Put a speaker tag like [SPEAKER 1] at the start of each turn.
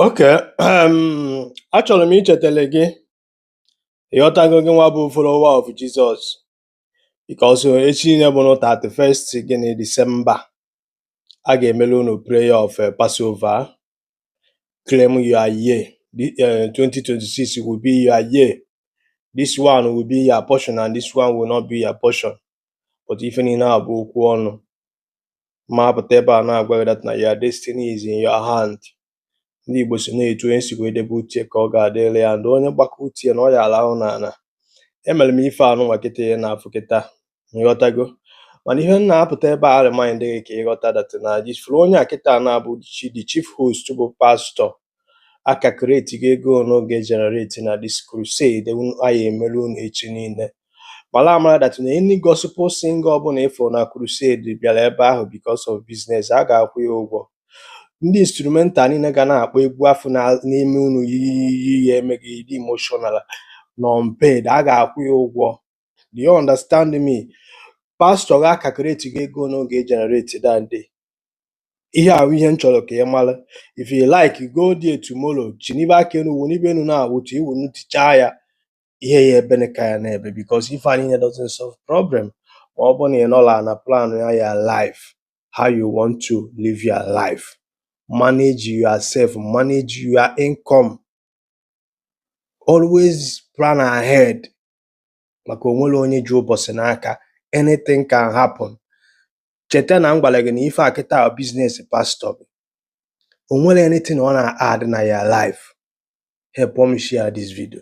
[SPEAKER 1] Okay, achọrọ m ichetara gị, ịghọtago, gị nwa bụ follower of Jesus, because echi niile bụ 31st gịnị December, a ga-emere unu prayer of Passover. Claim your year. 2026 will be your year. This one will be your portion and this one will not be your portion. But ife niile a bụ okwu ọnụ. Ma apụta ebe a na-agwa gị that na your destiny is in your hand. Ndị Igbo si na-etu onye si wee debe uche ka ọ ga-adịrị ya, and onye gbakọ uche na ọ ya arahụ n'ala. Emere m ife anụnwa kịta ị na-afụ kịta, nghọtago? Mana ihe m na-apụta ebe a remind gị ka ịghọta that na ifuru onye a kịta na-abụ the chief host bụ pastor a calculate gị ego n'oge generate na this crusade anyị emere unu echi niile. Mara amara that na any gospel singer ọbụla ịfụ na crusade bịara ebe ahụ because of business, a ga-akwụ ya ụgwọ. Ndị instrumental niile ga na-akpọ egwu afọ n'ime unu yiyi ya eme gị dị emotional na unpaid, a ga-akwụ ya ụgwọ. Do you understand me? Pastor ga calculate gị ego n'oge generate that day. Ihe a bụ ihe m chọrọ ka ị mara. If you like, go there tomorrow, chinibe aka elu, wunibe elu na-awụtu iwunu tichaa ya ihe ya ebene ka ya na-ebe, because ife a niile doesn't solve problem ma ọ bụrụ na ị nọla na plan ya your life, how you want to live your life, manage yourself, manage your income, always plan ahead, maka onwere onye ji ụbọchị n'aka. Anything can happen. Cheta na m gwara gị na ife a kịta bụ business pastor. O nwere anything ọ na-add na your life? Help me share this video.